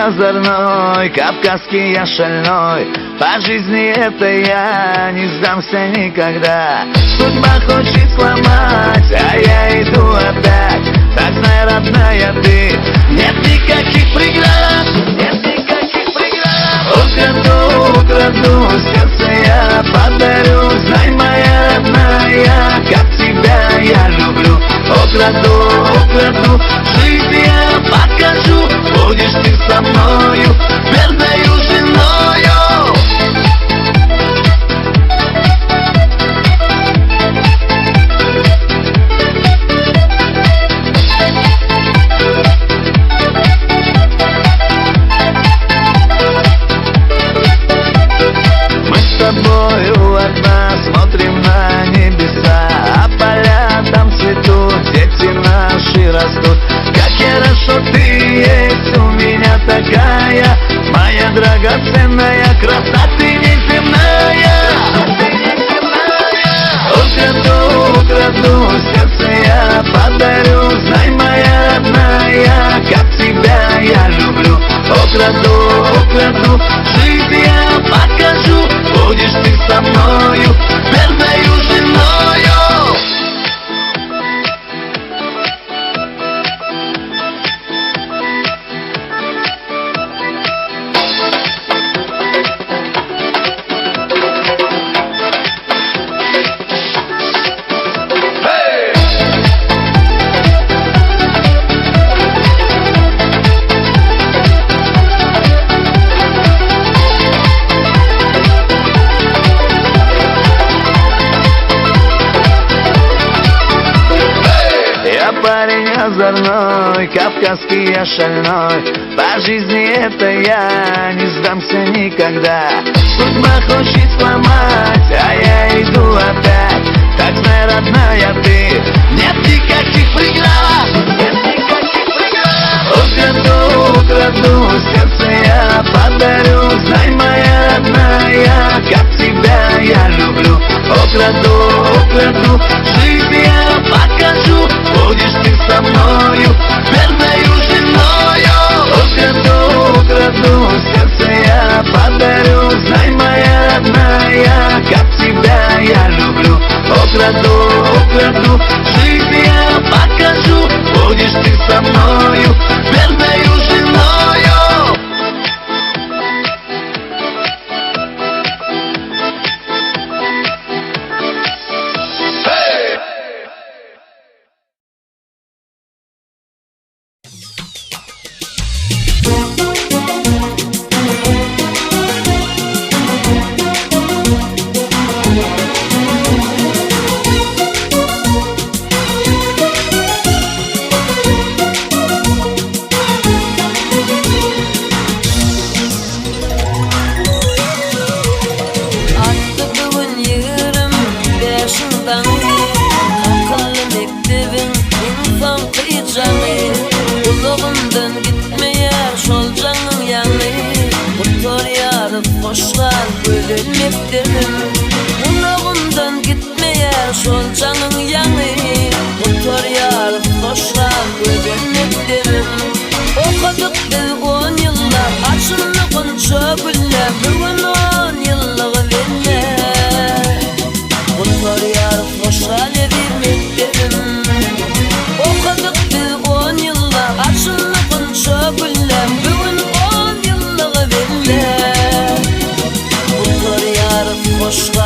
озорной, кавказский я шальной По жизни это я не сдамся никогда Судьба хочет сломать, а я иду опять Так знай, родная ты, нет никаких преград Нет никаких преград Украду, украду, сердце я подарю Знай, моя родная, как тебя я люблю Украду, украду, жизнь я покажу Будешь ты со мною, верною женою Мы с тобою одна смотрим на небеса А поля там цветут, дети наши растут Как хорошо ты есть у меня такая Моя драгоценная краса, ты неземная Украду, украду, сердце я подарю Знай, моя родная, как тебя я люблю Украду, украду, жизнь я покажу Будешь ты со мною, верною женою Я парень озорной, кавказский я шальной По жизни это я не сдамся никогда Судьба хочет сломать, а я иду опять Так знай, родная ты, нет никаких преград Нет никаких преград Украду, украду, сердце я подарю Знай, моя родная, как тебя я люблю Украду, украду, жизнь я покажу Будешь ты со мною, верною женою Украду, украду, сердце я подарю Знай, моя родная, как тебя я люблю Украду, украду, жизнь я покажу Будешь ты со мною, верною женою Atdy bu gün 25-iň daňy, Kakyldy mekdebiň iň soňky jaňy. Gulagymdan gitmeýär şol jaňyň ýaňy. Gutarýarys hoş gal gözel mekdebim. Gulagymdan gitmeýär şol jaňyň ýaňy. Gutarýarys hoş gal gözel mekdebim. Okadyk biz on ýyllap, açyldy gunça güllep, bu gün on ýyllygy belle. Gutarýarys hoş gal eziz mekdebim. Okadyk biz on ýyllap, açyldy gunça güllep, bu gün on ýyllygy belle. Gutarýarys hoş gal.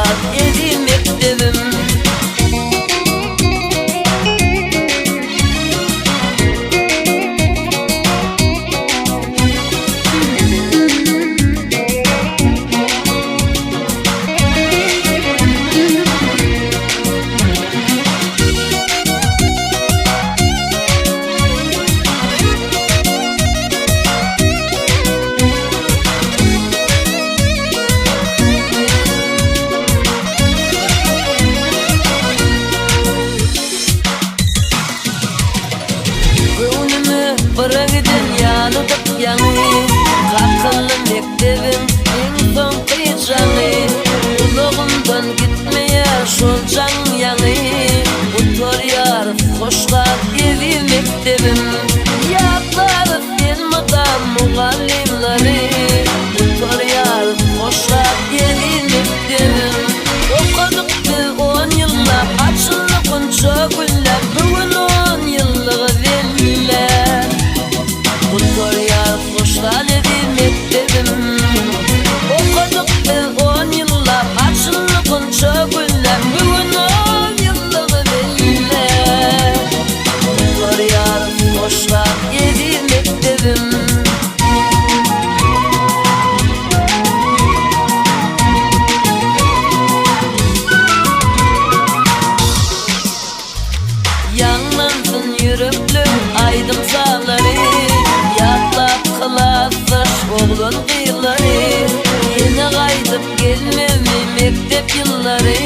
Owadan gyzlary Ýene gaýdyp gelmezmi mekdep ýyllary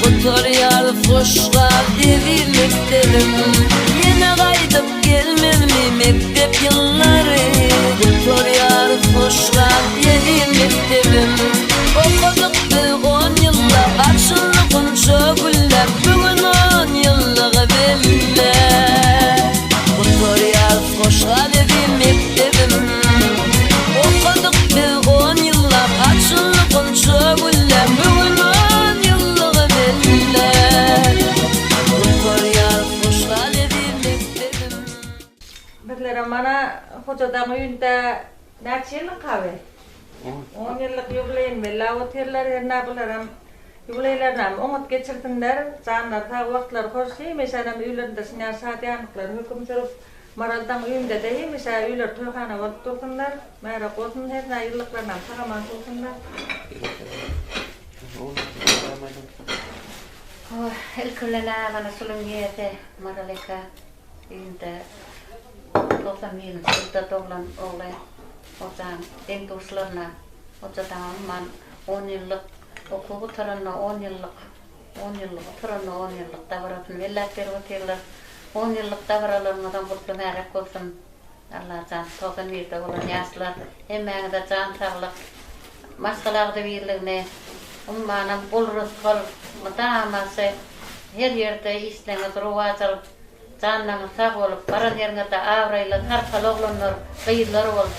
Gutarýarys hoş gal eziz mekdebim Ýene gaýdyp gelmezmi mekdep ýyllary Gutarýarys hoş gal eziz mekdebim Okadyk biz on ýyllap Açyldy gunça gülläp Bu gün on ýyllygy belläp Gutarýarys hoş gal eziz mekdebim Okadyk biz on ýyllap Açyldy gunça gülläp Bu gün on ýyllygy belläp Gutarýarys hoş gal eziz mekdebim. Bizlerem mana Hojadaň öýünde näçe ýyllyk abi? On ýyllyk ýubileýini belläp otyrlar. Hernä bularam ýubileýlerinem oňat geçirsinler. Janlary sag, wagtlary hoş, hemişenem öýlerinde şunýaly şadyýanlyklar höküm sürüp, Maraldaň öýünde-de hemişe öýleri toýhana bolup dursunlar. Märek bolsun, hernä ýyllyklarynam sag-aman sowsunlar. Ilki bilen-ä mana şulyň ýesi Maral eke öýünde 91-nji ýylda doglan ogly Hojaň deň-duşlaryna, Hoja daňa umuman on ýyllyk okuw gutaranyna on ýyllyk, on ýyllyk gutaranyna on ýyllyk dabarasyny belläp berip otyrlar. On ýyllyk dabaralaryňyzam gutly märek bolsun. Allajan 91-de bolan ýaşlar hemmäňize jan saglyk, maşgala agzybirligini, ummanam bol rysgal, mydama her ýerde işleňiz rowaç alyp, Janyňyz sag bolup, baran ýeriňizde abraýly, sarpaly oglanlar, gyzlar bolup,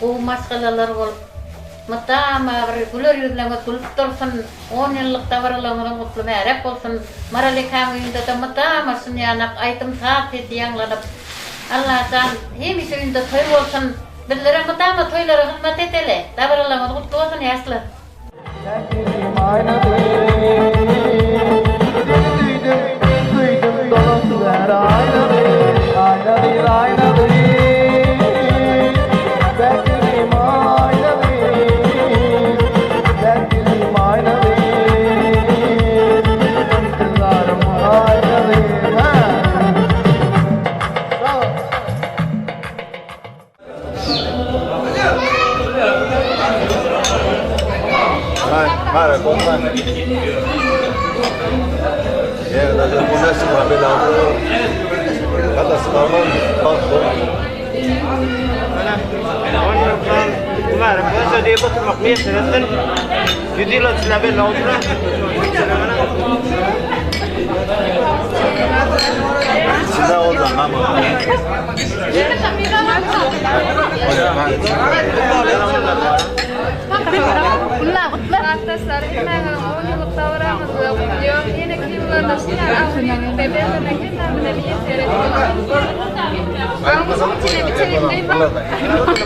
gowy maşgalalar bolup, mydama bir güler ýüzleňiz gülüp dursun, on ýyllyk dabaralaryňyzyň gutly märek bolsun, Maral ekäň öýünde-de mydama şunýanak aýdym-saz sesi ýaňlanyp, Allajan hemişe öýünde toý bolsun, bizlerem mydama toýlara hyzmat edeli, dabaralaryňyz gutly bolsun ýaşlar. Klasdaşlar hemmäňiziň on ýyllyk dabaraňyzda gutlaýan. Ýeneki ýyllarda şuňa agzybirlikde bellemek hemmämize miýesser etsin. Ýeneki ýyllarda agzybirlikde bellemek miýesser etsin.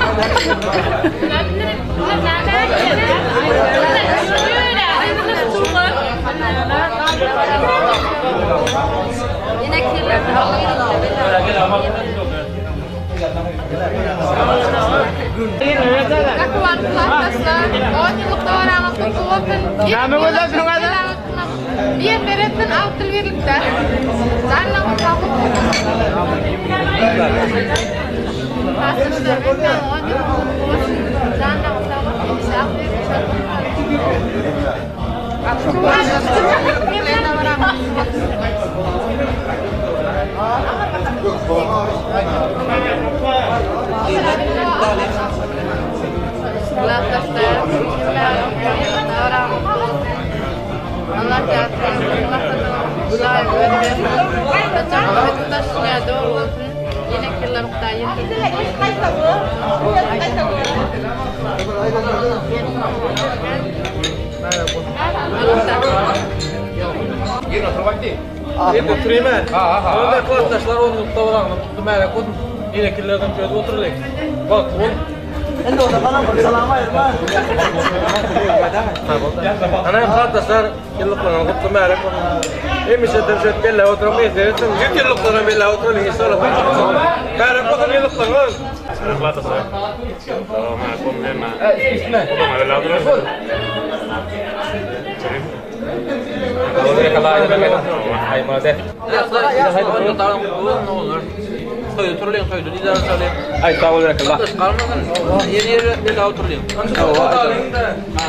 Gahryman klasdaşlar, on ýyllyk dabaraňyz gutly bolsun! Miýesser etsin agtyl birlikde! Janyňyz sag bolsun! Klasdaşlar, hemmäňiziň on ýyllyk gutly bolsun! Janyňyz sag bolsun, hemişe agzybirlikde Toýda turlyň, toýda didar açalyň. Aý, sag bol berekella. Gatnaşyp galmasyn. Ýene ýere bela oturlyň.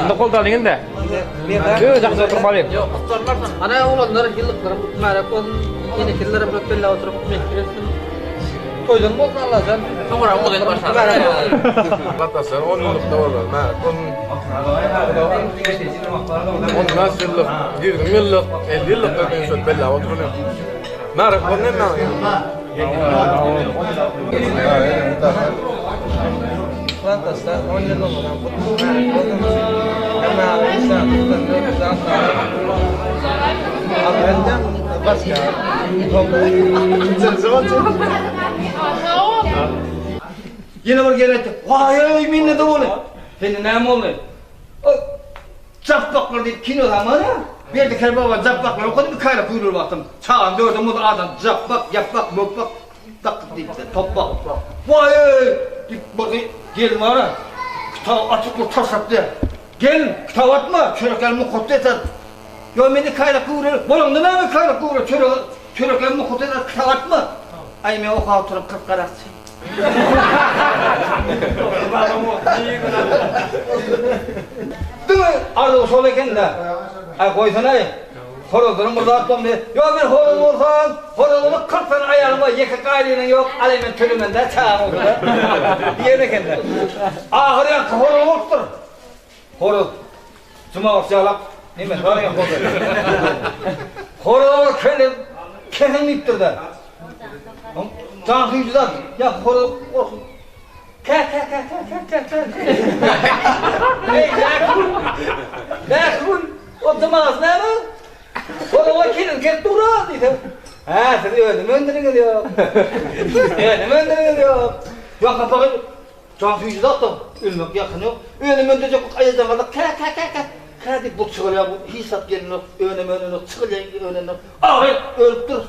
Indi goldalyň indi. Öz ýakynda oturmalyň. Ýok, gutlanmarsyň. Ana oglanlar ýyllyklaryň mübärek bolsun. Ýene ýyllarym köp bela oturyp mesir etsin. Toýdan bolsun Allajan. Soňra oňa başlar. Gatnaşylar 10 ýyllykda bolar. Mälik bolsun. 15 ýyllyk, 20 ýyllyk, 50 ýyllykda men şol belläp oturlyň. Mälik bolsun hemmäňize. Gatnaşylar 10 ýyllygyňyzam gutly mübärek bolsun. Hemmäňize işläň, jan saglyk. Alvetde başga. Ýene bir gelin aýtdy, Waý-eý, mende-de boldy. Sende näme boldy? O, Japbaklar diýip kino zamana. Berdi Kerbaba Japbaklar okady bir kaýra kuýruly wagtym. Çagam dördem boldy adam Japbak, Ýapbak, Möpbak dakdyk diýipdi, Topbak. Waý-eý! diýip bir gelin bar-a, kitaby açyp dur taşlapdy. Gelin, kitap atma, çörekler mukaddes at. Ýok, men iki aýlyk göwreli, bolaňda näme iki aýlyk göwre, çöregi, çörekler mukaddes at, kitap atma. Aý, men okap oturan 40 garakçy. Diňe arzuwy şol eken-dä. Aý, goýsana-aý. Horazlaryň bir zat bolmy? Ýok, men horaz bolsam, horazynyň 40 sany aýalym bar, ýeke gaýlynyň ýok, alaý men tölemen-dä, çagam bolsa-da. Diýen eken-dä. Ahyry ýaňky horaz bolupdyr. Horaz Juma ýalak neme bar ýa horaz. Horaz kelle kesin diýipdir-de. Jan süýji zat. Ýa horaz gorkup kä kä kä kä kä kä kä. Eý, näkül. Näkül. O jymagasy näme? Horaza keliň gelip dur-a diýse, Hä, siz özüm öndüriňiz ýok. Özüm öndüriňiz ýok. Ýa sapagy Jan süýji zat-da, ölmek ýakyn ýok. Önem öndürjek bolup aýadan galsak, kä, kä, kä, kä, kä diýip but çygarýar, bu hiç zat gelenok, önem önenok, çygylýan önenok. Ahyry ölüpdir.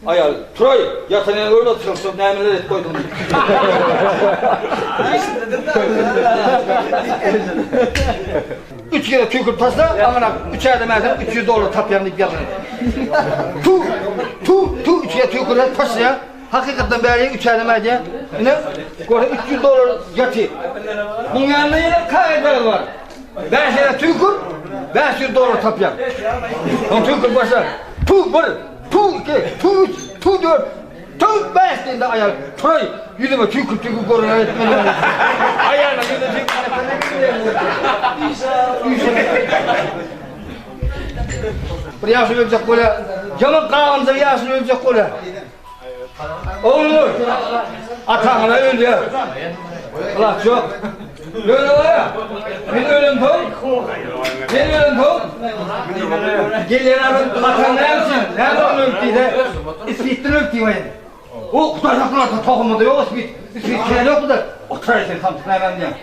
Aýal, Turaý, ýatan ýeriňi görme, çyryp-çyryp nämeler edip goýduň diýip. Üç gezek tüýkürip taşla, aňyrak üç ädim ätseň 300 dollar tapýaň diýip ýazan. Tu, tu, tu üç gezek tüýkürýär, taşlaýar. Hakykatdan bäri üç ädim ädýär. Ine, görse 300 dollar ýatyr. Muň ýanynda ýene kagyz bar. 5 gezek tüýkür, 500 dollar tapýaň. Soň tüýkürip başla. Tu bir, tu iki, tu üç, tu dört, tu bäş diýende aýal turaý ýüzüme tüýkürip tüýkürip görüner etmeli. Aýalyna ýüzüne tüýkürip. Bir ýaşuly öljek bolýar. Ýaman gabynja ýaşuly öljek bolýar. Oglum, ataňyza ölýär. Ylaç ýok. Ýöne bara, men ölemsoň, men ölemsoň, gelýän adam ataň näme üçin, näme üçin ölüp diýse, isbitden ölüp diýip O Hudaý saklasyn, tohumyda ýok isbit. Isbit kän ýok da. Oturay sen samsyk nämäm diýýäň.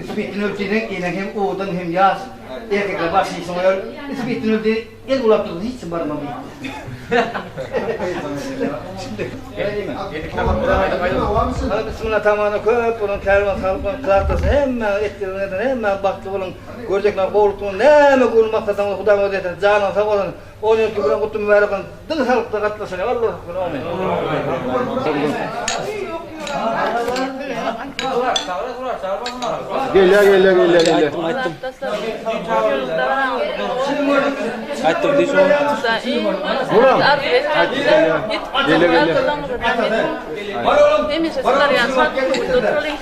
Isbitden ölüp diýseň, eneň hem owadan hem ýaş. Erkekler başy işiň oýar. Isbitden öldi, El bulap durdy, hiç kim barmam diýipdi. Hadi bismillah tamamyna köp boluň, kerwen saglyk boluň, klatlasyn, hemmäňiz etdigiňizden hemmäňiz bagtly boluň, görjekler gowluk boluň, näme göwün maksadyňyz Hudaýyň özi etsin, janyňyz sag bolsun, on ýyl tüwelen gutly mübärek bolsun, diňe saglykda gatnaşaly, Allah akbar, amin. Gelýär, gelýär, gelýär, gelýär. Aýtdym, aýtdym. Aýtdym diýşi. Buram. Gelýär, gelýär. Hemişe sizler ýaly şatlyk oturalyň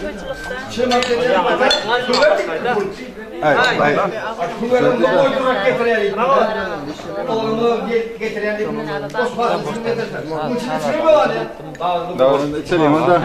toýçulykda. Aý, aý. Dawrunda içelim onda.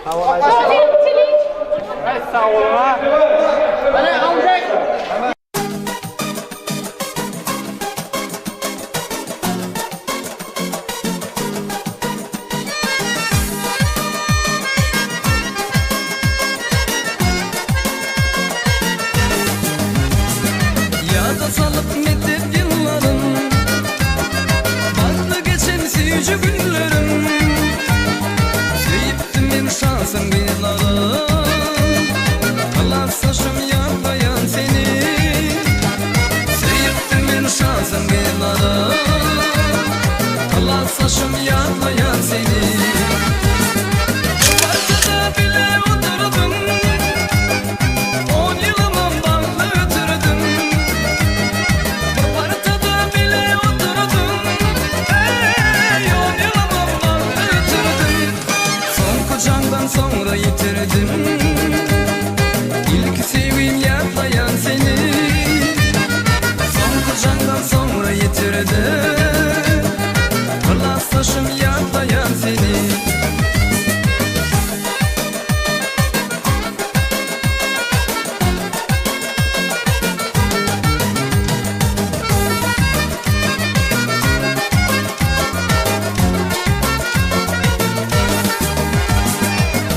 Sag boluň. Ýada salyp mekdep ýyllaryn Bagtly geçen süýji günlerim Söýüpdim men şansym gyzlary Klasdaşym ýatlaýan seni Söýüpdim men şansym gyzlary Klasdaşym ýatlaýan seni Partada bile oturdym On ýylymam bagtly ötürdim Bir partada bile oturdym Eý, on ýylymam bagtly ötürdim Soňky jaňdan soňra ýitirdim Ilki söýgim ýatlaýan seni Soňky jaňdan soňra ýitirdim Klasdaşym ýatlaýan seni.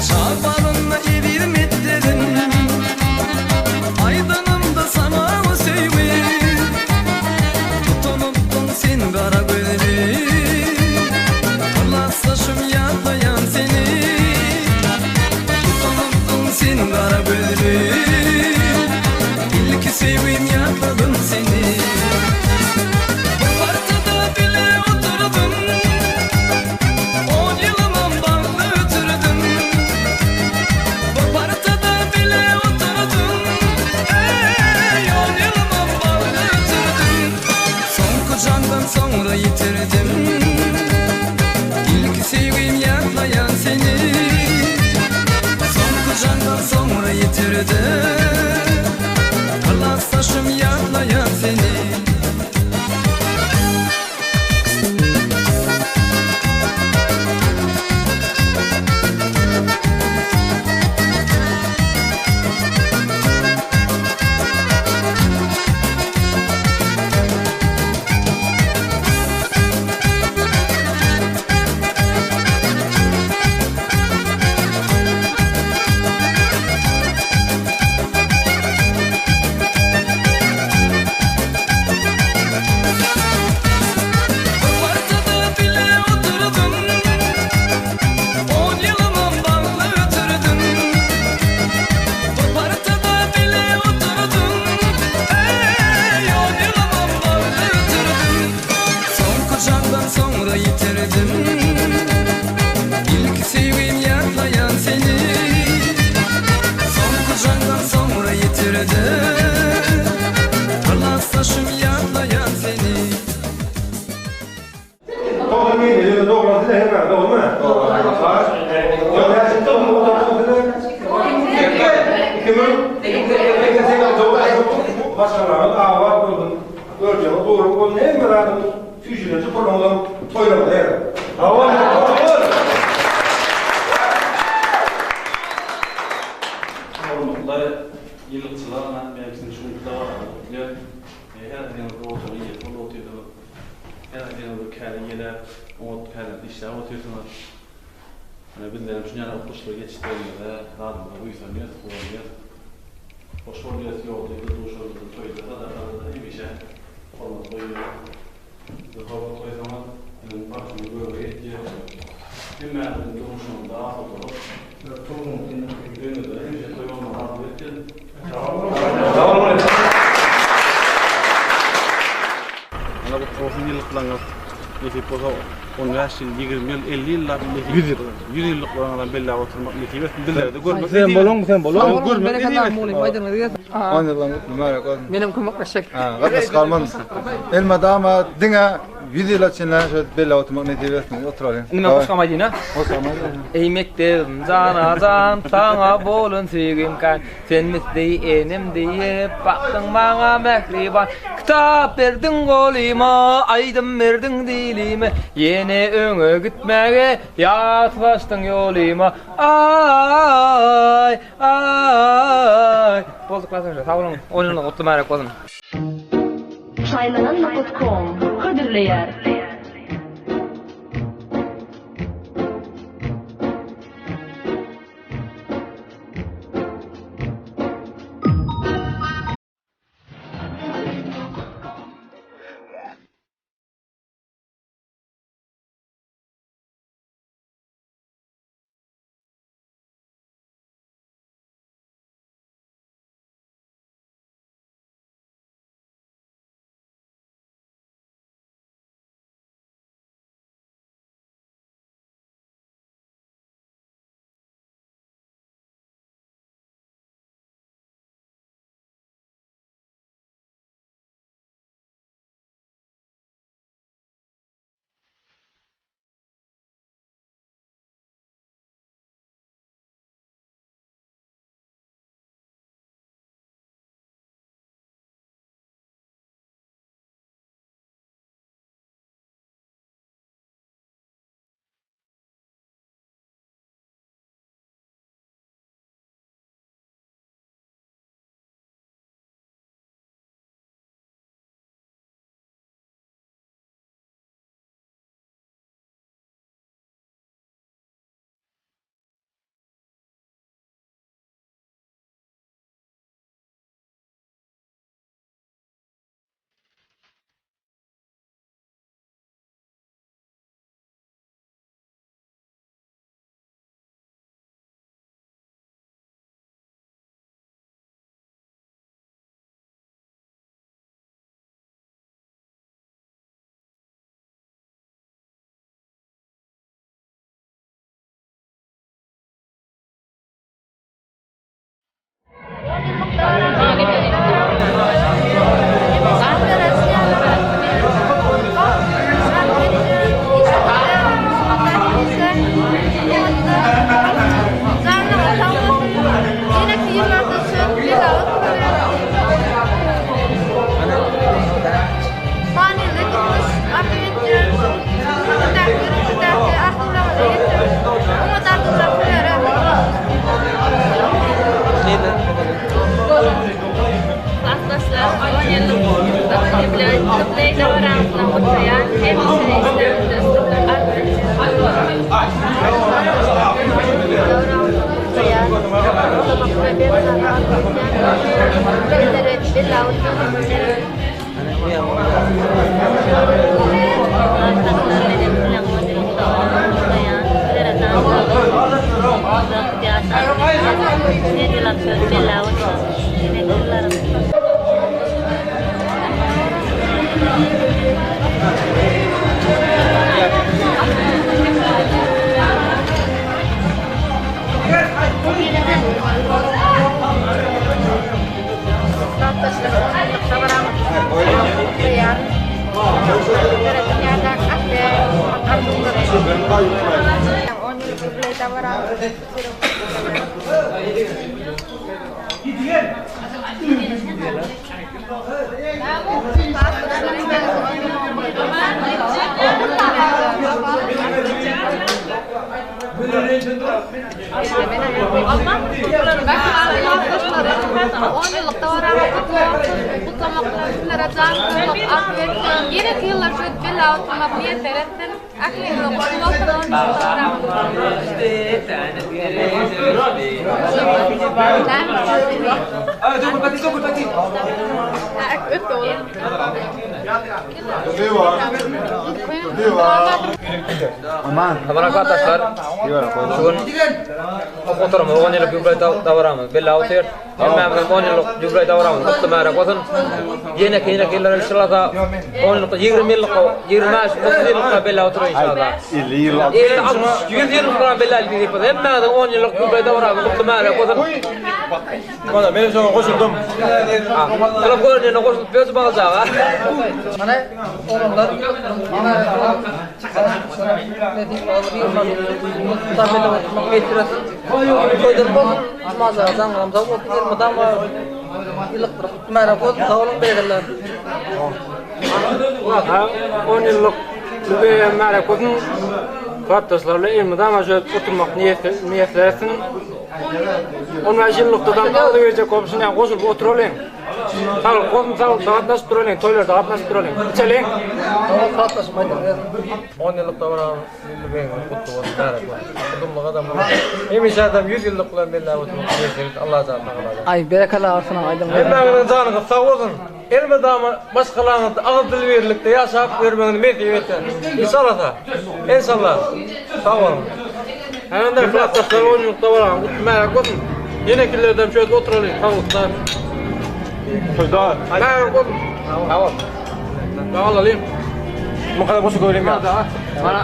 Çag barynda eziz metdedim Aýdanymda saňa o söýgi Tutanypdyň sen gara gözli Klasdaşym ýatlaýan seni Tutanypdyň sen gara gözli Ilki söýgim ýatladym seni Bir partada bile oturdym On ýylymam bagtly ötürdim Bir partada bile oturdym Eý, on ýylymam bagtly ötürdim Soňky jaňdan soňra ýitirdim Ilki söýgim ýatlaýan seni Soňky jaňdan soňra ýitirdim Klasdaşym ýatlaýan seni. Bir partada bile oturdym On ýylymam bagtly ötürdim Bir partada bile oturdym Eý, on ýylymam bagtly ötürdim Soňky jaňdan soňra ýitirdim Ilki söýgim ýatlaýan seni Soňky jaňdan soňra ýitirdim Klasdaşym ýatlaýan seni. 97 ýylda doglan size hemmäňiz dogrumy? Ýok, näçe doglan size? 2088 doglan maşgalaňyz abat bolsun, görjegiňiz gury bolsun, hemme zadyňyz süýşülenje puluňyzam toýlaňyz her. Sag boluň, sag boluň. Hormatly ýylykçylar, men sizi şu günki dabarada gutlaýan. Her biriňiz ojagyň eýesi bolup otyrsyňyz. Her biriňiz bir käre eýeläp, oňat kärlerde işläp otyrsyňyz. Ine, bizlerem şuny ýaly utgaşykly geçirdigimize, zadymyza buýsanýarys, guwanýarys. Hoş bolýarys, ýolda-da, duşanda-da, toýda, sadakada-da hemişe hormat goýýarys. Bize hormat goýsaňyz, biziň bagtymyz göge ýetýär. Hemmämiziň durmuşymyzda asudalyk, öýüňizde hemişe toý bolmagyny arzuw etýän. Alla gutly bolsun ýyllyklaryňyz. Nesip bolsa 15 ýyl, 20 ýyl, 50 ýyllap nesip 100 ýyl. 100 ýyllyklaryňyzam belläp oturmak nesip etsin. Bizlere-de görmek nesip Sen boluň, sen boluň. Görmek nesip etsin. Aýdyňyz gelsin. On ýyldan gutly mübärek bolsun. Menem kömekleşjek. Ha, gatnaşyk galmaz. Elmydama diňe. 100 ýyla çenli şöyle belläp oturmak nesip etsin. Oturalyň. Indi men goşgam aýdýyn ha. Goşgam aýdýyn. Eý mekdebim jana jan saňa bolan söýgim kän sen misli enem diýip bakdyň maňa mähriban kitap berdiň golyma aýdym berdiň dilime ýene öňe gitmäge ýagty saçdyň ýolyma aý aý Bolduk klasdaşlar sag boluň on ýyllyk gutly mübärek bolsun. Çaýlanan nokat kom hödürleýär. Aman klasdaşlar. Şu gün oturumyz 10 ýyllyk ýubileý dabaramyz belläp otyr. Hemmämiziň 10 ýyllyk ýubileý dabaramyz gutly mübärek bolsun. Ýeneki ýeneki ýyllar inşallah 10 ýyllyk, 20 ýyllyk, 25, 30 ýyllyk belläp otyr inşallah. 50 ýyl. 50, 60, 100 ýyllyk belläp diýip, hemmämiziň 10 ýyllyk ýubileý dabaramyz gutly mübärek bolsun. Mana men şoňa goşuldym. Olam görnene goşulyp berdi balajaga. Mana oglanlar On ýyllyk mübärek märek bolsun. Klasdaşlarla elmydama şöyle oturmak niýetler etsin. 15 ýyllykda da agzy berjek bolup şuna goşulyp oturalyň. Saglyk bolsun, saglykda gatnaşyp duralyň, toýlarda gatnaşyp duralyň. Içeliň. 10 ýyllyk dabaraň milli beýigimiz gutly bolsun, märek bolsun. Uzynlyk adam bolsun. Hemişe adam 100 ýyllyk bilen belläp oturmak miýesser etsin. Allajan tagaladan. Aý berekella Arslan aýdym. Hemmäňiziň janyňyz sag bolsun. Elmydama maşgalaňyzda agyz dil birlikde ýaşap ýörmegiňizi nesip etsin. Inşallasa. Enşallah. Sag boluň. Hemde klasdaşlar on ýyllyk dabaraň gutly märek bolsun. Ýenekilerden şöyle oturalyň saglykda. Märek bolsun. Sag bol. Sag bolalyň. Bu kadar goşa göreyim ya. Bana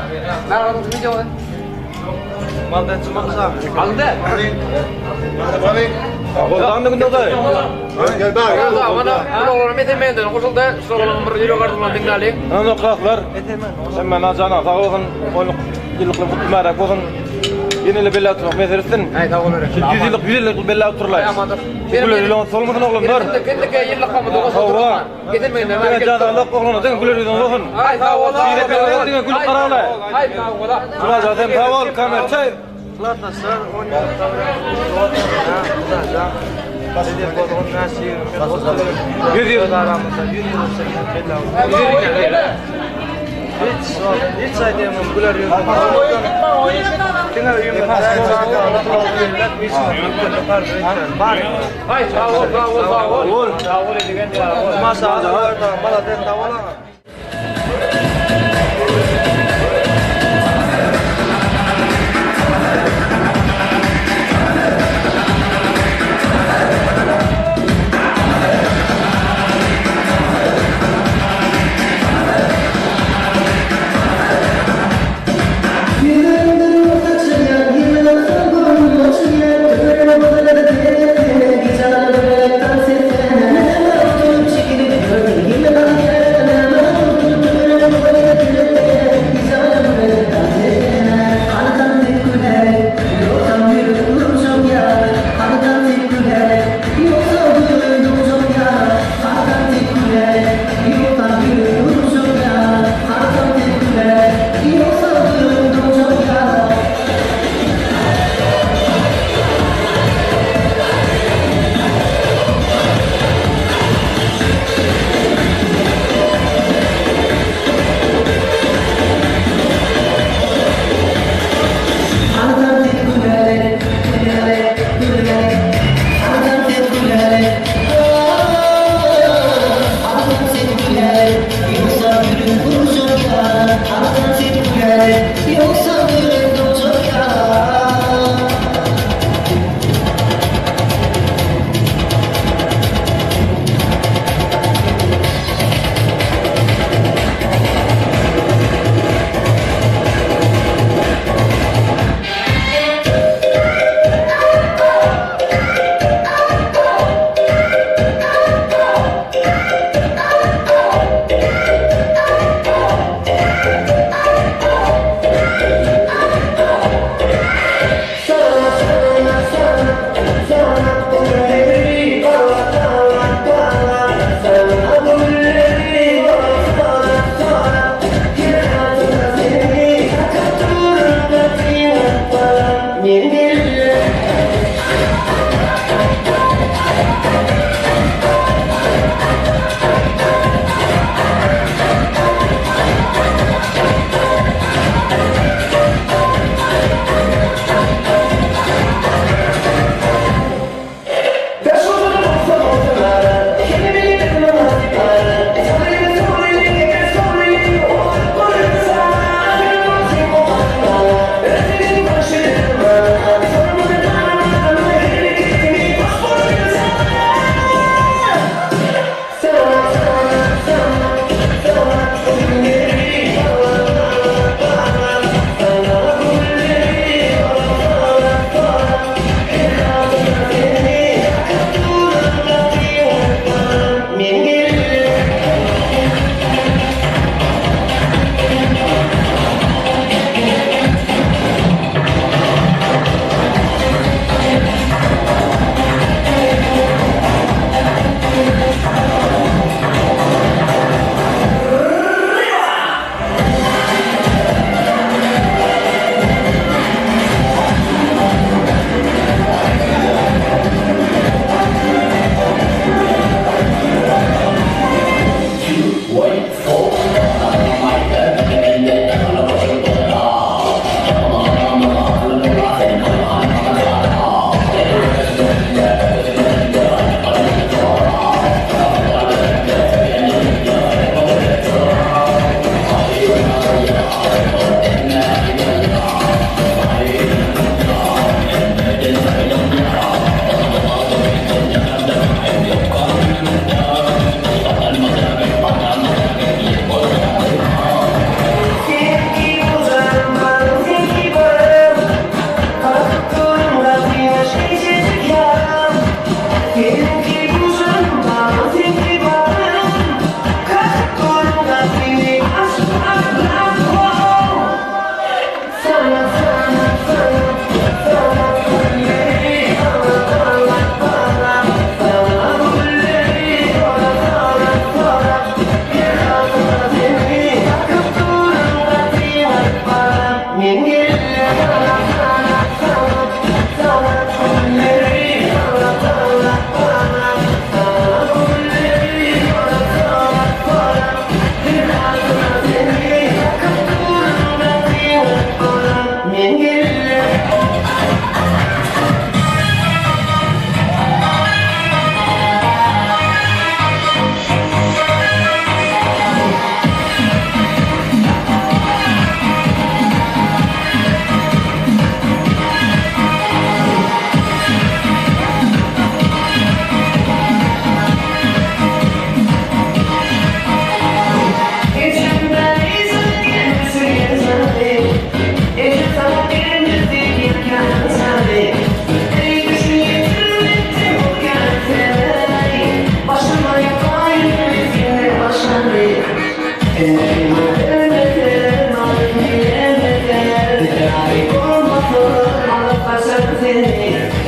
merhaba video. Maldan çıkmak Aldı. Goldan günde da. Gel bak gel. Bana oğlum metemenden goşuldy. Şolardan bir ýürek arzuwlaryny diňläliň. Ana klaslar. Sen bana jana sag bolsun. On ýyllyk gutly märek bolsun. Ýene bella oturmak meselesisin. Aý sag bol. 100 ýyllyk 100 ýyllyk bella oturlar. Güler ýüzüň solmasyn oglanlar. Kendike ýyllyk hamydy goşuldy. Getirmeýin. Diňe janalyk oglana diňe güler ýüzüň bolsun. Aý sag bol. Diňe gülüp garaly. Aý sag bol. Jana sen sag bol kamer çay. Klasdaşlar 10 ýyllyk Yüz yıl. Aramızda 100 yıl Hiç hiç aýdymym güler ýüzüm. Diňe öýüme Ay sag bol, sag bol, sag bol. Sag bol edigen Maşallah, malades sag bol. Çekilip gördüm, yine bana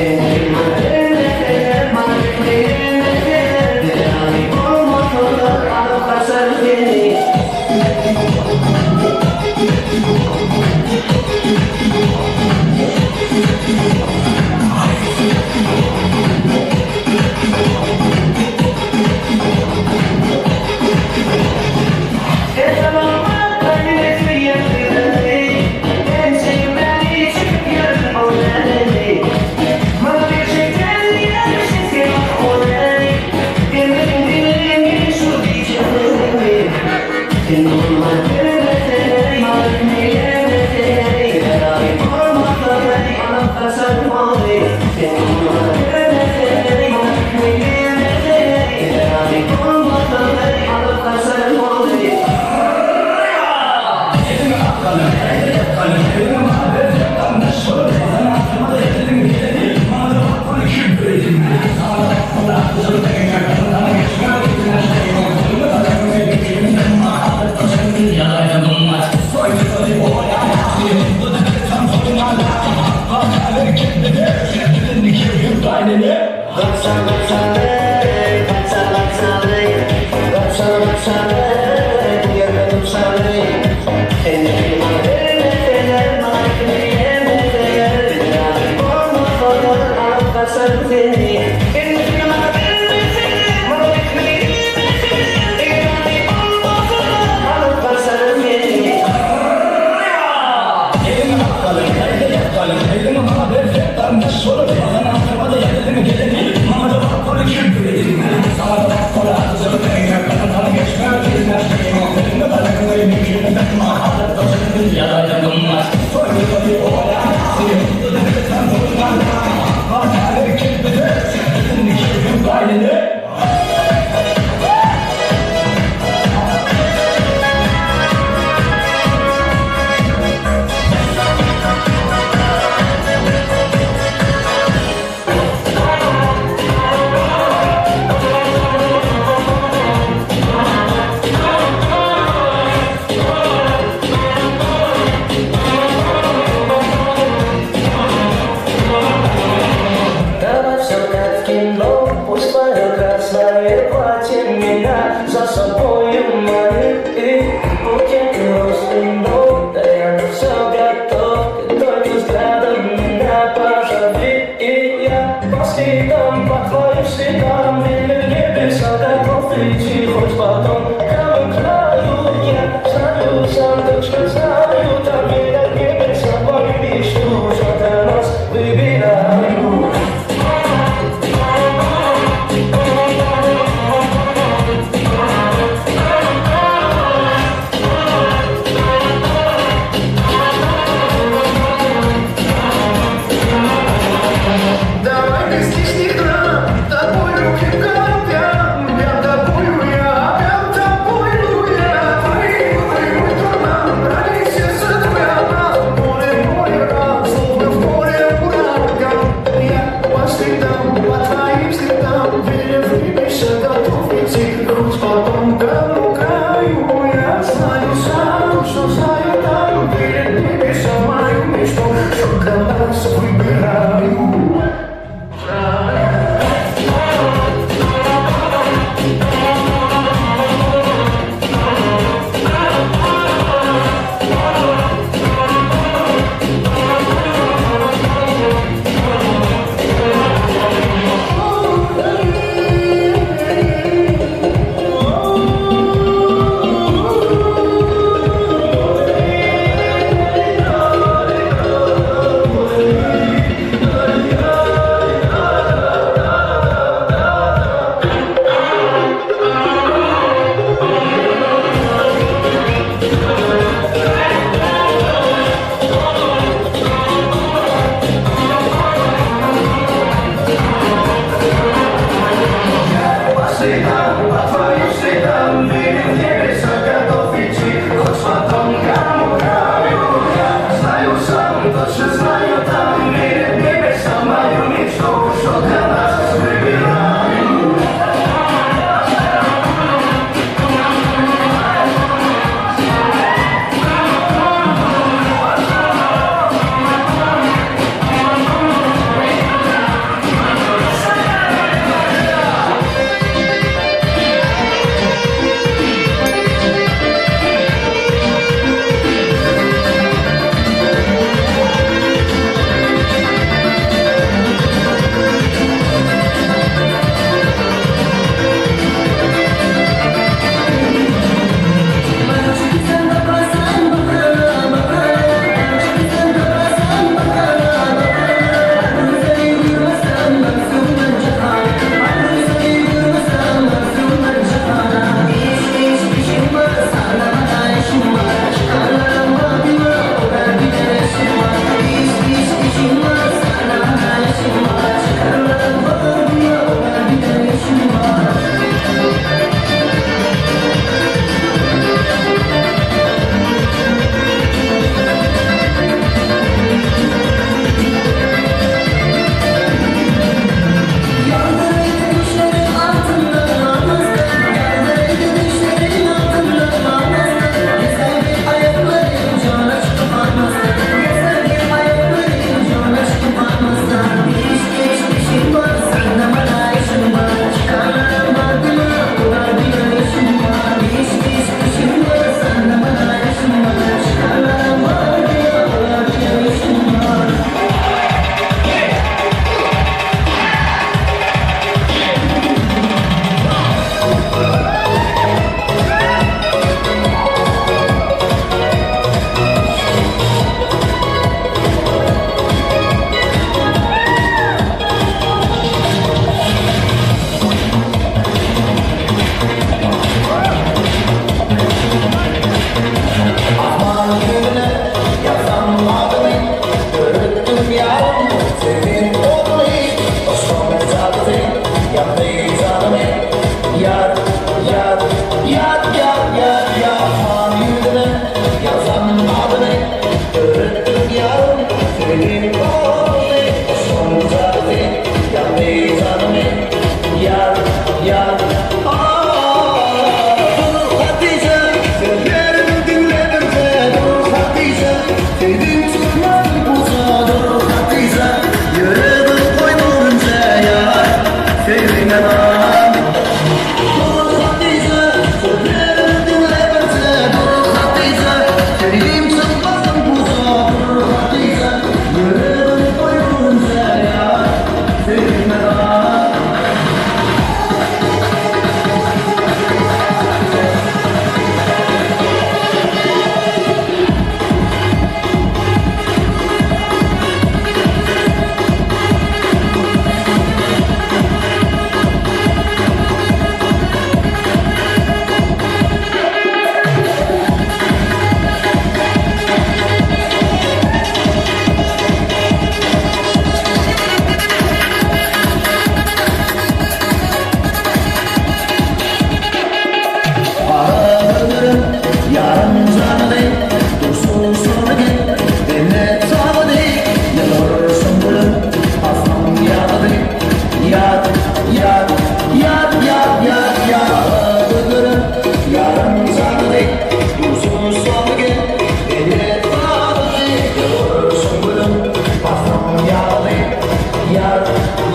Выбираю.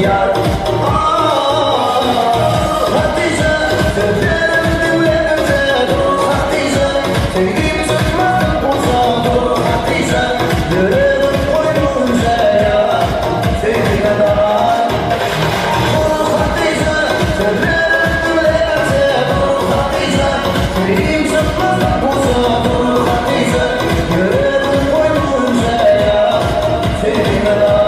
ýar Hatyja söz berendim elbet Hatyja söýgim çykmaz puja Hatyja ýüregim goýnunja ýar Söýgime bar Hatyja söz berendim elbet Hatyja söýgim çykmaz puja Hatyja ýüregim goýnunja ýar Söýgime bar.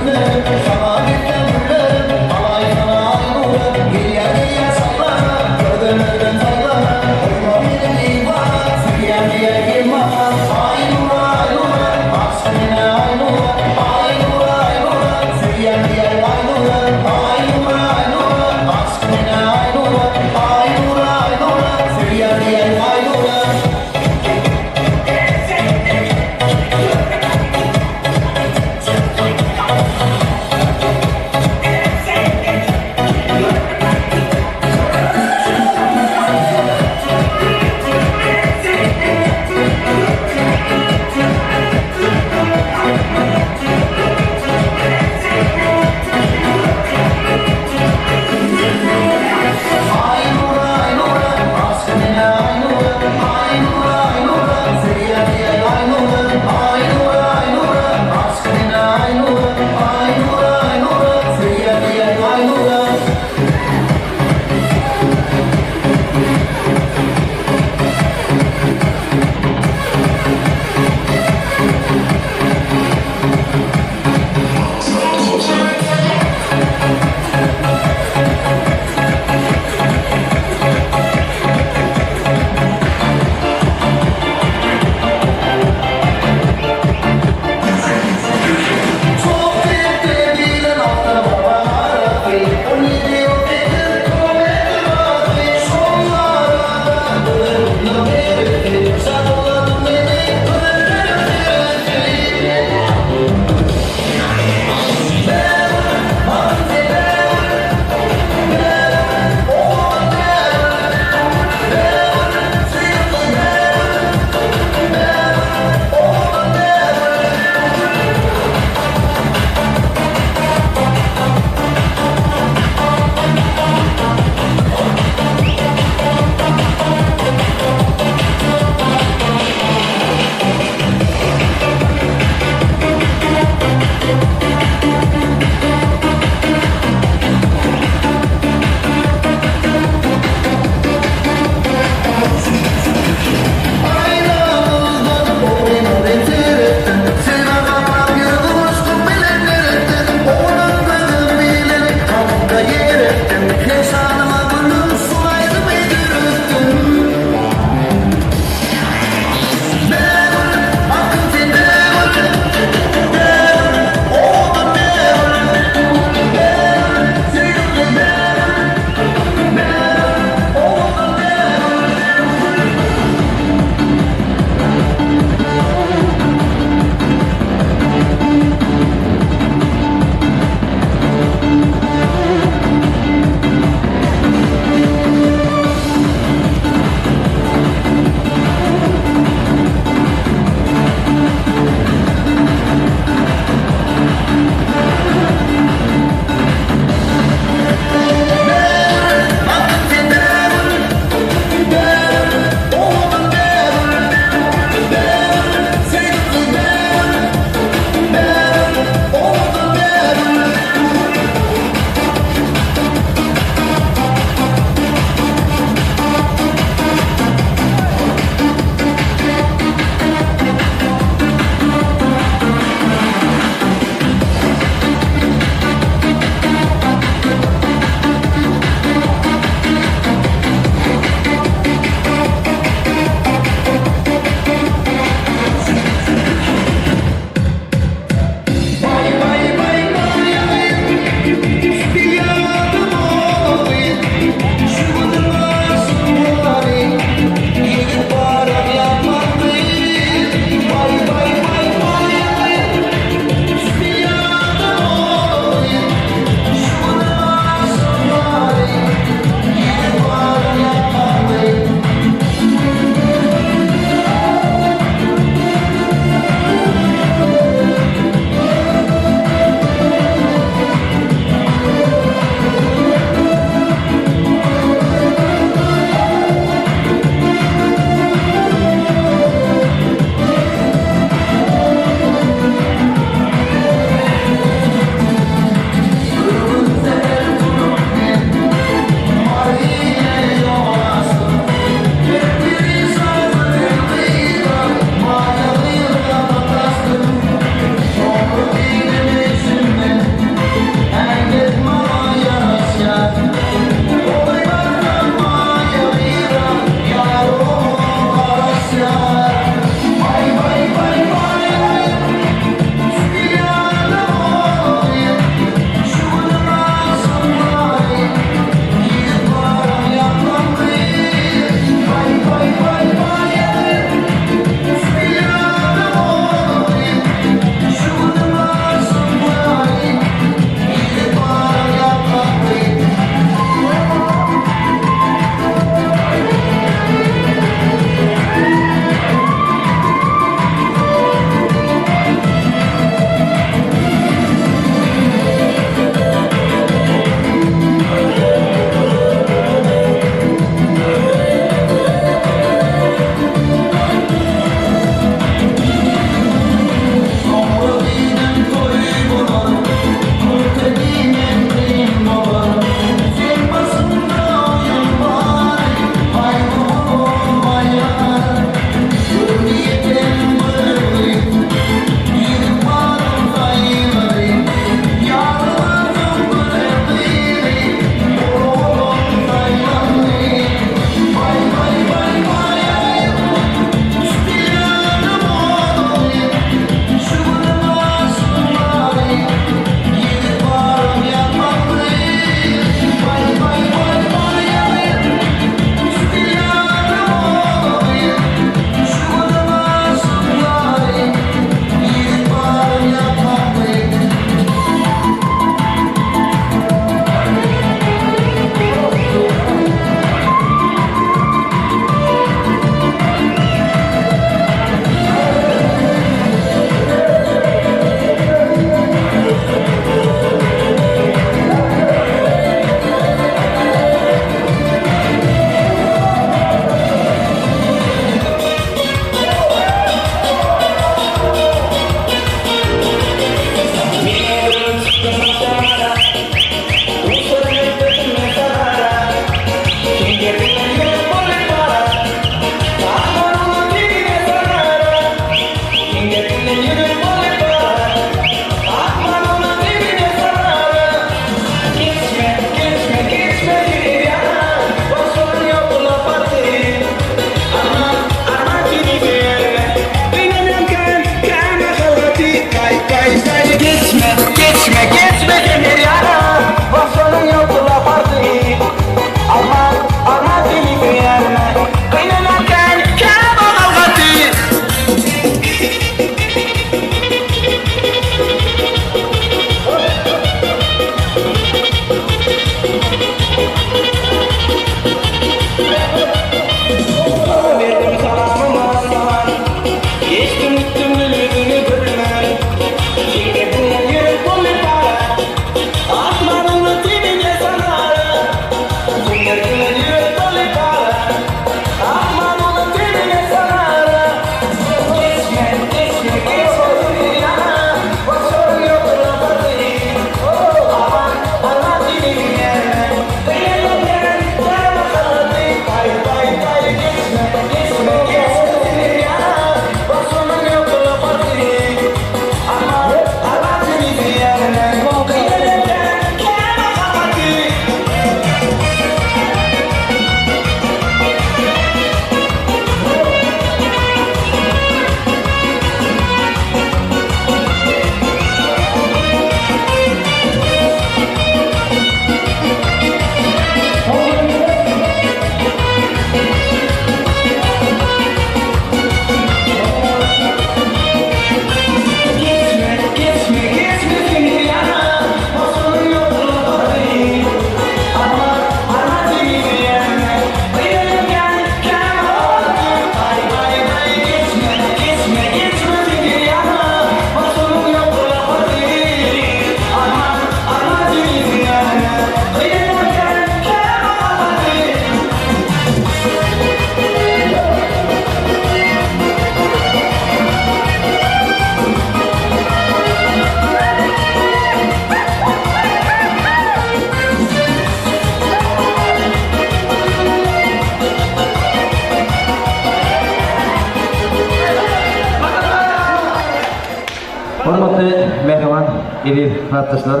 Eziz klasdaşlar,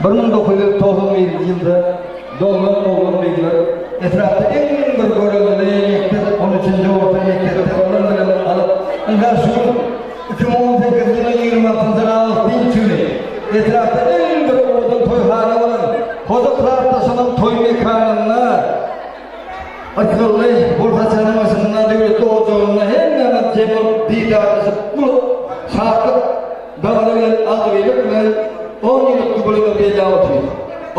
1991-nji ýylda doglan oglan-gyzlar etrapda iň bir görelde mekdep, on üçünji orta mekdepde bolan bilimi alyp, ynha şu gün 2018-nji ýylyň 26-njy awgust dynç güni etrapda iň bir owadan toýhana bolan Hoja klasdaşynyň toý mekanynda Ysgynly bol saçagyň başynda döwletli ojagynda hemmämiz jem bolup didarlaşyp uly şatlyk dabara bilen agzybirlik bilen on ýyllyk ýubileýini belläp otyrys.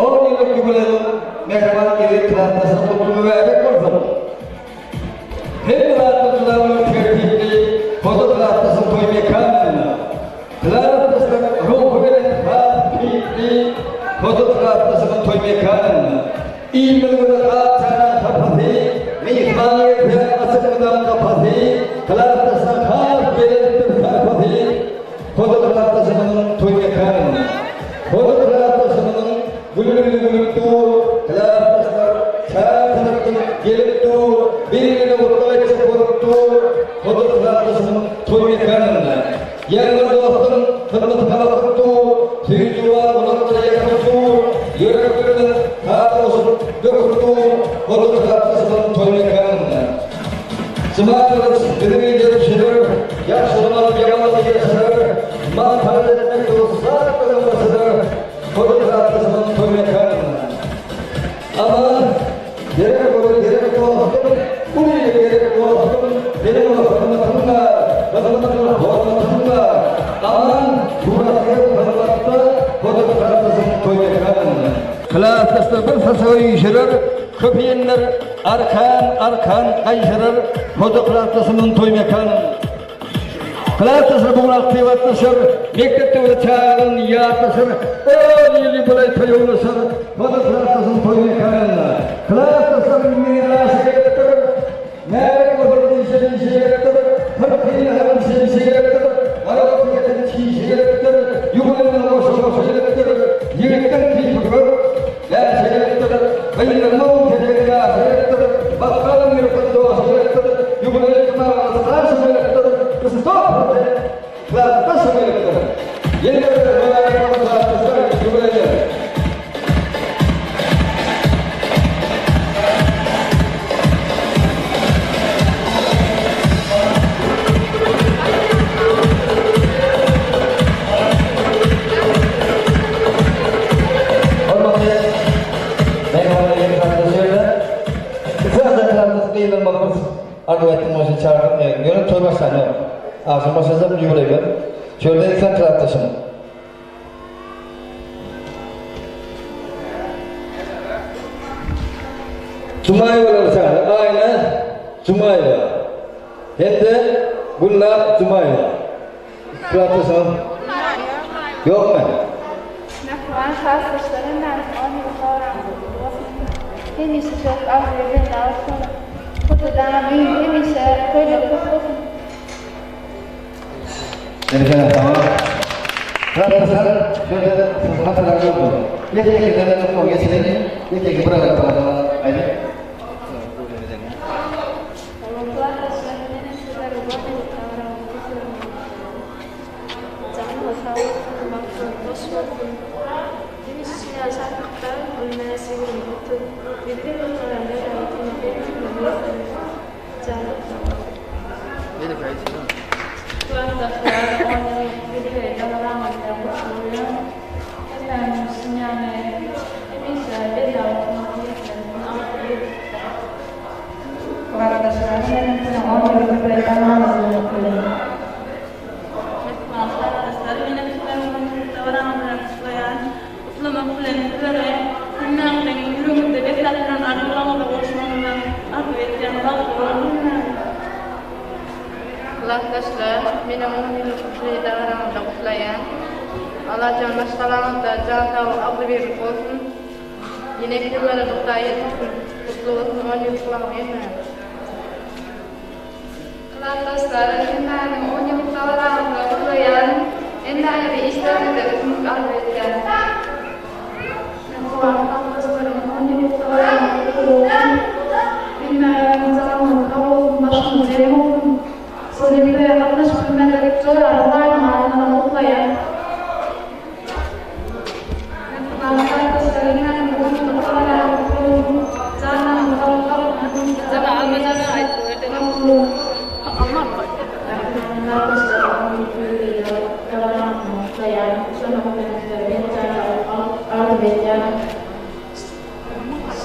On ýyllyk ýubileýiň mähriban eziz klasdaşlar gutly mübärek bolsun! Hemme zatlar juda bir tertipli Hoja klasdaşyň toý mekanynda. Klasdaşlar ruhubelent has keýpli Hoja klasdaşymyň toý mekanynda. Ilmiz gözel ak çaýnan sapasy, Myhman gelse açyk mydam gapasy, Klasdaşlaň has belentdir sarpasy, Hoja klasdaşymyzyň toý mekanynda. Hoja klasdaşymyzyň gülüni gülüp dur, Klasdaşlar çar tarapdan gelip dur, Bir-birine gutlag etjek bolup dur, Hoja klasdaşymyzyň toý mekanynda. Ýaňy dostum hyzmaty galasyp dur, Süýji bar gulaklara ýakyp dur, Ýüreklerimiz saz goşup, döküp dur, Hoja klasdaşymyzyň toý mekanynda. Juma gylyç biziň ilde düşürer, Ýagşylyňam ýamanlygy ýaşyrar, Masgara etmek ussat biziň başydyr, Hoja klasdaşymyzyň toý mekanynda. Aman, gerek bolar gerek dostum, Uly gerek dostum, Meniň oňa hyzmatym bar, Hyzmatyma hormatym bar. Aman, suratger hyzmatda, Hoja klasdaşyň toý mekanynda. Klasdaşlar bir saçaga üýşerer, Köp iýenler arkan, arkan gaýşarar, Hoja klasdaşymyň toý mekanynda. Klasdaşlar bu gün aktiw gatnaşar, Mekdepde we çagalygyny ýatlaşar, On ýyl ýubileý toýa ulaşar, Hoja klasdaşyň toý mekanynda. Klasdaşlaryň mirasy gerekdir, Näzik bolsa dişe dişe gerekdir, 40 ýyl hem şişe gerekdir, Gara oturyp çişe gerekdir, Ýubileýden goşa goşa gerekdir, Ýigitden keýpi kök, läşe gerekdir, Gyýylma telek ýaşa gerekdir, Bakgalyň ýürekden joşa gerekdir, Ýubileý kynalmasy garşy gerekdir, Sto prosent klasdaşa gerekdir. Ýene bir mübärek bolsun klasdaşlar ýubileýler. Hormatly mähriban ýerli Iki klasdaş gyýylmagyny arzuw etdim bolsa çagyryp ýöne toý başlan ýok. Agşam başlajak ýubileýler. Şöyle iki klasdaşym. Jumaýewalar çagyryp Aýna Jumaýewa hem-de Gülnar Jumaýewa. Klasdaşyňyz ýokmy? Mähriban klasdaşlar hemmäňiziň on ýyllyk dabaraňyz gutly bolsun! Hemişe şöhrat arzuw edende bolsun! Hudaýdan öýünde hemişe toýlar köp bolsun! Berekella saňa. Klasdaşlar şöyle siz hatara gördüm. Ýeke ýekeden tutmagy geçirelim. Ýeke ýeke bir aýak tamadadan aýdyp. Klasdaşlar menem sizlere on ýyllyk dabaraňyzy gutlaýan. Janyňyz sag bolsun, bagtyňyz hoş bolsun. Hemişe şeýle şatlykda, gülmäş 29, ýüzde oturan ýerde oturmak hemmämize miýesser etsin. Janyňyz sag bolsun. Klasdaşlar on ýyllyk ýubileý dabaraňyz bilen gutlaýan. Hemmämiz dünýäni hemişe belläp oturmak miýesser etsin. Agzybirlikde. Klasdaşlar menem siziň on ýyllyk ýubileý dabaraňyz bilen gutlaýan. Mähriban klasdaşlar, menem sizleri on ýyllyk dabaraňyz bilen gutlaýan. Gutlamak bilen sizlere hemmäňiziň ýüregiňizde besläp ýören arzuwlaryňyza gowuşmagyňyzy arzuw etýän. Bagtly boluň hemmäňiz! Klasdaşlar, menem on ýyllyk ýubileý dabaraňyzda gutlaýan. Allajan maşgalaňyzda jan saglyk, agzybirlik bolsun. Ýene ýyllara Hudaý ýetirsin. Gutly bolsun on ýyllyklaryň hemmäňiz. Klasdaşlar, hemmäňiziň on ýyllyk dabaraňyzda gutlaýan. Hemmäňize işleriňizde üstünlik arzuw etýän. Mähriban klasdaşlarym, on ýyllyk dabaraňyz gutly bolsun. Hemmäňiziň janyňyz sag bolsun, başyňyz jem bolsun. Şol ýübileýe gatnaşyp bilmedik joralarym gaýynanamam gutlaýan.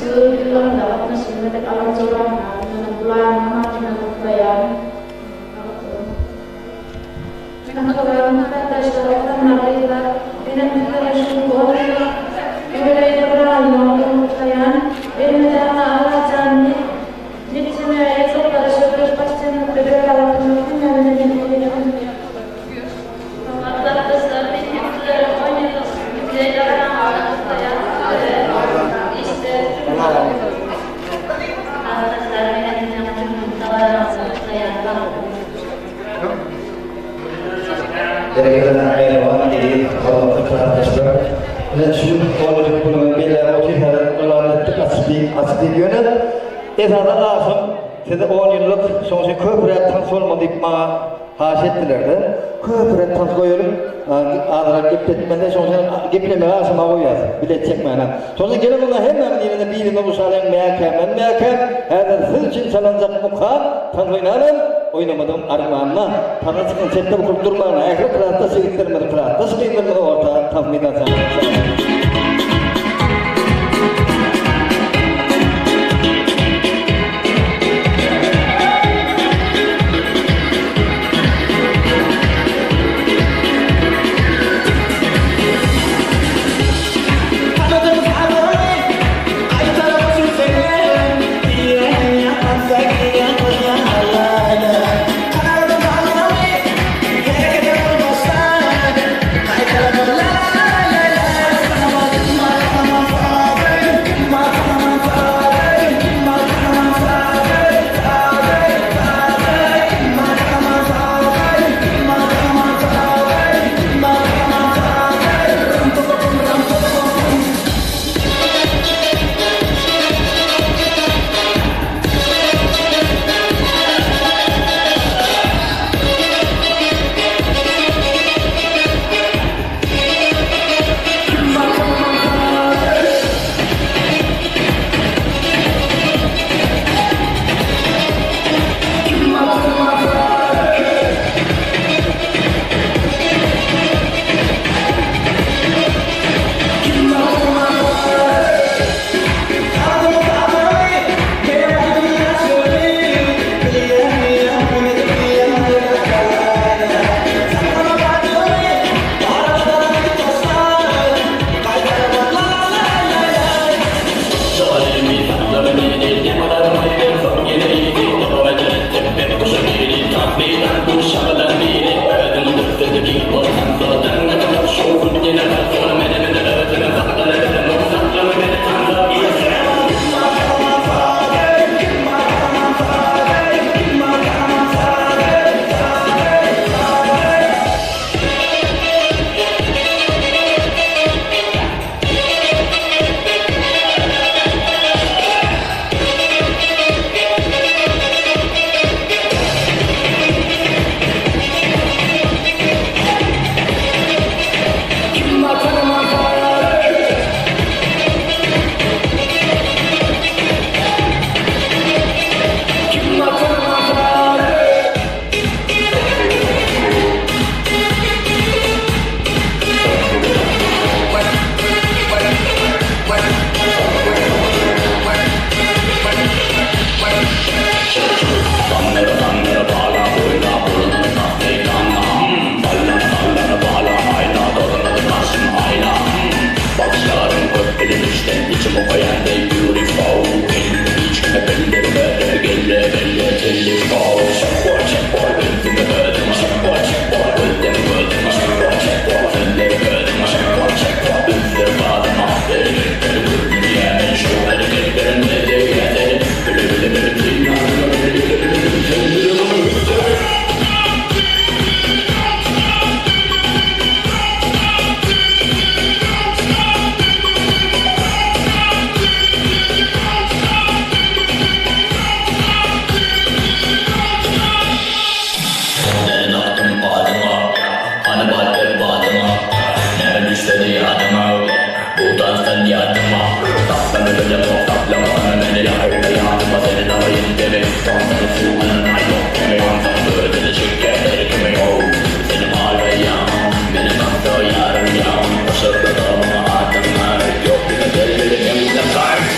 Şu ýyllarynda gatnaşylmadyk Alaç Oragyň adyndan Bulaýyň adyndan gutlaýaryn. Mähriban gardaşlar, oglanlar, gyzlar, menem sizlere şu günki on ýyllyk ýubileý dabaralyny gutlaýan. Elmydama Allajan nitjeme ýatlyklara şöhret baş jennetde bela oturmak hemmämize nesip etsin. Hormatly gardaşlar, men hem sizlere on ýyllyk ýubileý dabaraňyzda gutlaýan. Sizlere işde üstünlik. Gardaşlar, menem siziň şu günki dabaraňyzda gutlaýan. Sag boluň. Berekella mähriban eziz hormatly klasdaşlar. Ine şu gün on ýyllyk günüňizi belläp otyrkalar yglan etdik açyk diýip açyk diýip ýöne esasan agşam size on ýyllyk şoň üçin köpräk tans bolmaly diýip maňa haýyş etdilerde köpräk tans goýalyň azrak gepletmeli şoň üçin geplemegi agşama goýýas bilet çekmäne şoň üçin geliň onda hemmämiz ýene-de birine guşalyň mäkämden mäkäm häzir siz üçin çalynjak mukam tans oýnaryn Oýnamadygym armanda, Tana çykyň çetde bukulyp durmaň, ähli klasdaş ýigitlerimizi, klasdaş gyzlarymyzy orta tans meýdançasyna çagyryň.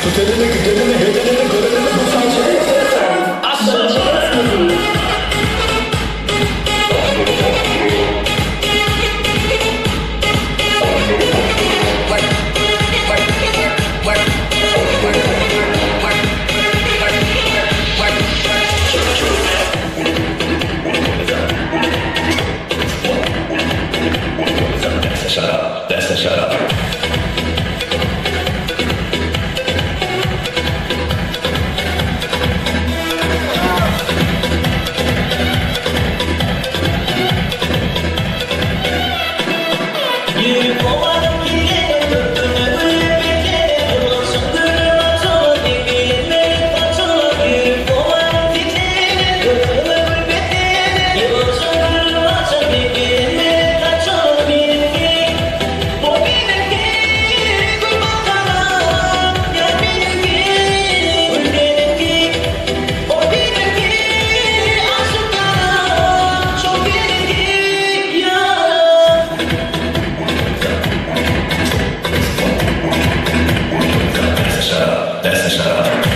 Ötenini, gidenini, edenini, görenini Shut up. That's the shut up. That's the shut up. That's the shut up.